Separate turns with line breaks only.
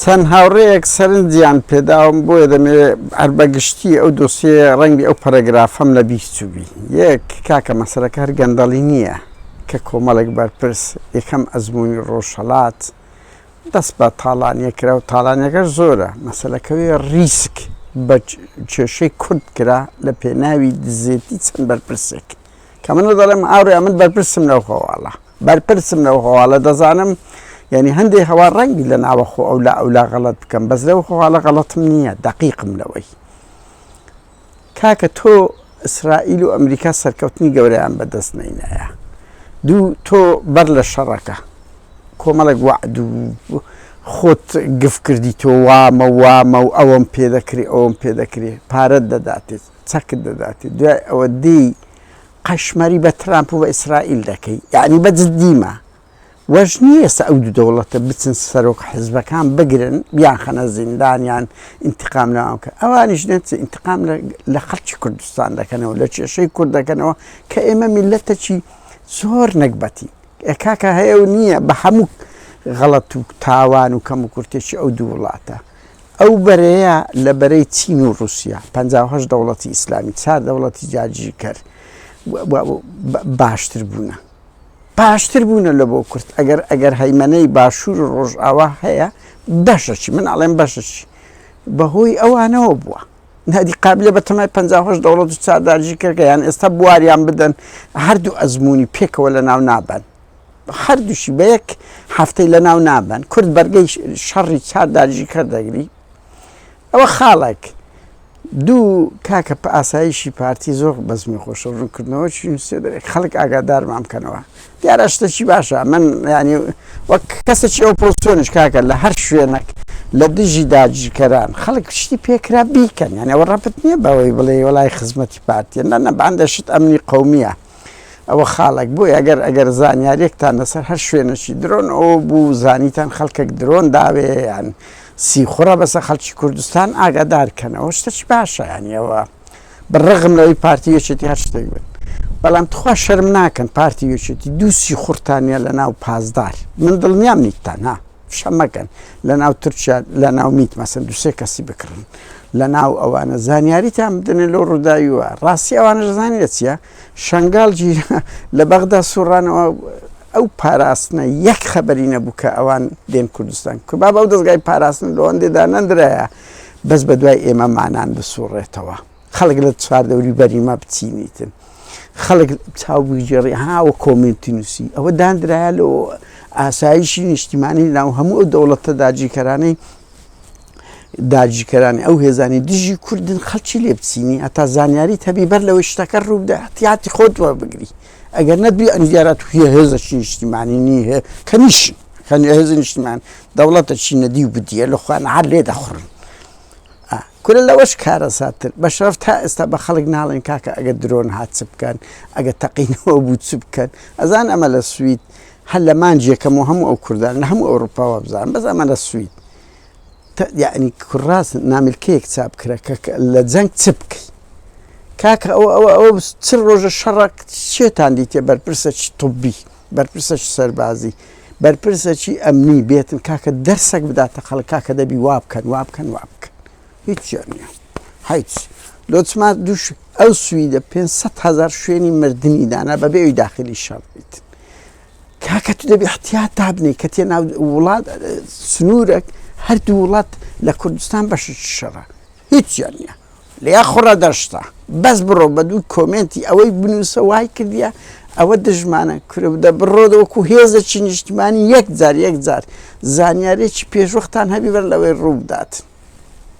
چەند هاوڕێیەک سەرنجیان پێداوم بۆیە دەمەوێ هەر بە گشتی ئەو دۆسیەیە ڕەنگی ئەو پەرەگرافەم لە بیر چووبی. یەک، کاکە مەسەلەکە هەر گەندەڵی نییە کە کۆمەڵێک بەرپرس یەکەم ئەزموونی ڕۆژهەڵات دەست بە تاڵانیە کرا و تاڵانیەکەش زۆرە مەسەلەکەوێ ڕیسک بە کێشەی کورد کرا لە پێناوی دزێتی چەند بەرپرسێک کە من دەڵێم ئاڕێ من بەرپرسم لەو هەواڵە بەرپرسم لەو هەواڵە دەزانم یعنی هەندێک هەوا ڕەنگی لە ناوەخۆ ئەو لا ئەولا غەڵەت بکەم بەس لەو هەواڵە غەڵەتم نییە دەقیقم لەوەی کاکە تۆ ئیسرائیل و ئەمریکا سەرکەوتنی گەورەیان بەدەست نەینایە دوو تۆ بەر لە شەڕەکە کۆمەڵێک وەعد و خۆت گف کردی تۆ وامە وامە و ئەوەم پێ دەکرێ ئەوەم پێ دەکرێ پارەت دەداتێت چەکت دەداتێت دوای ئەوە دێی قەشمەری بە ترامپ و بە ئیسرائیل دەکەی یعنی بە جدیمە وەش نییە ئێستا ئەو دوو دەوڵەتە بچن سەرۆک حزبەکان بگرن بیانخەنە زیندان یان ئینتقام لەوان بکەن ئەوانیش نەچ ئینتقام لە خەڵکی کوردستان دەکەنەوە لە کێشەی کورد دەکەنەوە کە ئێمە میللەتەکی زۆر نەگبەتین کاکە هەیە و نییە بە هەموو غەڵەت و تاوان و کەم و کورتێکی ئەو دوو وڵاتە ئەو بەرەیە لە بەرەی چین و ڕوسیا 58 دەوڵەتی ئیسلامی چار دەوڵەتی جاگیرکەر باشتر بوونە باشتر بوونە لە بۆ کورد ئەگەر ئەگەر هەیمەنەی باشوور و ڕۆژئاوا هەیە بەشەکی من ئەڵێم بەشەکی بەهۆی ئەوانەوە بووە نادی قابلە بە تەمای 58 دەوڵەت و چاردارجی کردگە یان ئێستا بواریان بدەن هەردوو ئەزمموی پێکەوە لە ناو نابن هەردووشی بە یەک هەفتەی لە ناو نابن کورد بەرگەی شەڕی چاردارجی کەر دەگری ئەوە خاڵێک. دوو، کاکە ئاسایشی پارتی زۆر بەزمی خۆشە ڕوونکردنەوە چی نووسێ دەرێ خەڵک ئاگادارمان بکەنەوە دیارە شتێکی باشە من ینی وەک کەسێکی ئۆپۆزیسیۆنیش کاکە لە هەر شوێنێک لە دژی داگیرکەران خەڵک شتی پێکرا بیکەن یعنی ئەوە ڕەبت نییە بەوەی بڵێ وەڵای خزمەتی پارتیە نە نە بەندە شت ئەمنی قەومیە ئەوە خاڵێک بۆیە ئەگەر ئەگەر زانیاریەکتان لەسەر هەر شوێنێکی درۆن ئەوە بوو زانیتان خەڵکێک درۆن داوێ یان سیخوڕە بەسە خەڵکی کوردستان ئاگادار کەنەوە شتێکی باشە یانی ئەوە بەڕغم لەوەی پارتی یەکێتی هەر شتێک بن بەڵام تخوا شەرم ناکەن پارتی یەکێتی دوو سیخوڕتانە لە ناو پاسدار من دڵنیام نیتان ها فشە مەکەن لە ناو تورکیا لە ناو میت مەسەن دوسێ کەسی بکڕن لە ناو ئەوانە زانیاریتان بدەنێ لەو ڕووداویوە ڕاستی ئەوانەش زانانی لە چییە شنگال گیرا لە بەغدا سوڕانەوە ئەو پاراستنە یەک خەبەری نەبوو کە ئەوان دێن کوردستان کە بابە ئەو دەستگای پاراستن لەوەندێدا نەندرایە بەس بە دوای ئێمە مانان بسوڕێتەوە خەڵک لە چواردەوری بەریمە بچینیتن خەڵک چاو بگێڕی هاوە کۆمنتی نووسی ئەوە دانرایە لۆ ئاسایشی نیشتیمانی ناو هەموو ئەو دەوڵەتە داگیرکەرانەی داگیرکەرانی ئەو هێزانی دژی کوردن خەڵکی لێ بچینی هەتا زانیاری هەبی بەر لەوەی شتەکە ڕووبدا احتیاتی خۆت وەربگری ئەگەر نەتبی ئەنجارات هیە هێزەکی نیشتیمانی نییە کە نیشن کە هێزی نیشتیمان دەوڵەتە چی نەدی و بدیە لە خوان هەر لێ دەخوڕن کورە لەوەش کارەساتتر بەشەرەف تا ئێستا بە خەڵک ناڵێن کاکە ئەگەر درۆن هات چ بکەن ئەگە تەقینەوە بوو چ بکەن ئەزان ئەمە لە سوید هەر لە مانج یەکەم و هەموو ئەو کوردان لە هەموو ئەوروپاوە بزان بەس ئەمە لە سوید یعنی کوڕاست نامیلکەیەک چاپ کرا کە لە جەنگ چ بکەی کاکە ئەوە ئەوە ئەوە چ ڕۆژە شەڕک چێتان دیتێ بەرپرسەکی طبی بەرپرسەکی سەربازی بەرپرسەکی ئەمنی بێتن کاکە دەرسەک بداتە خەڵک کاکە دەبی وا بکەن وا بکەن وا بکەن هیچیان نییە هیچ لۆچما دوش ئەو سویدە 500 هزار شوێنی مردنی دانا بەبێ ئەوی داخلی شەڕ بیت کاکە تو دەبی احتیاط دابنێ کە تێ ناو وڵات سنوورەک هەردوو وڵات لە کوردستان بەشێکی شەڕە هیچیان نییە لیا خوڕە دەشتە بەس بڕۆ بە دوو کۆمێنتی ئەوەی بنووسە وای کردیە ئەوە دژمانە کورە دە بڕۆ وەکو هێزێکی نیشتیمانی یەک جار یەک جار زانیارێکی پێشوەختان هەبی بەر لەوەی ڕوو بدات.